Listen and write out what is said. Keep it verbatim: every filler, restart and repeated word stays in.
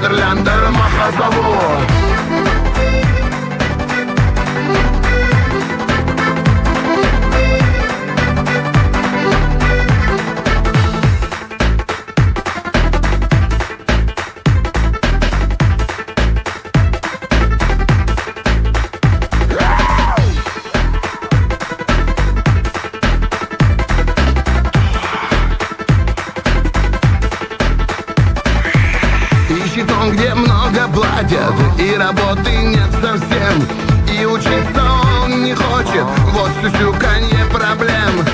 Ляндер Махасаву. Ищет он, где много платят, и работы нет совсем. И учиться он не хочет, вот сюсюканье проблем.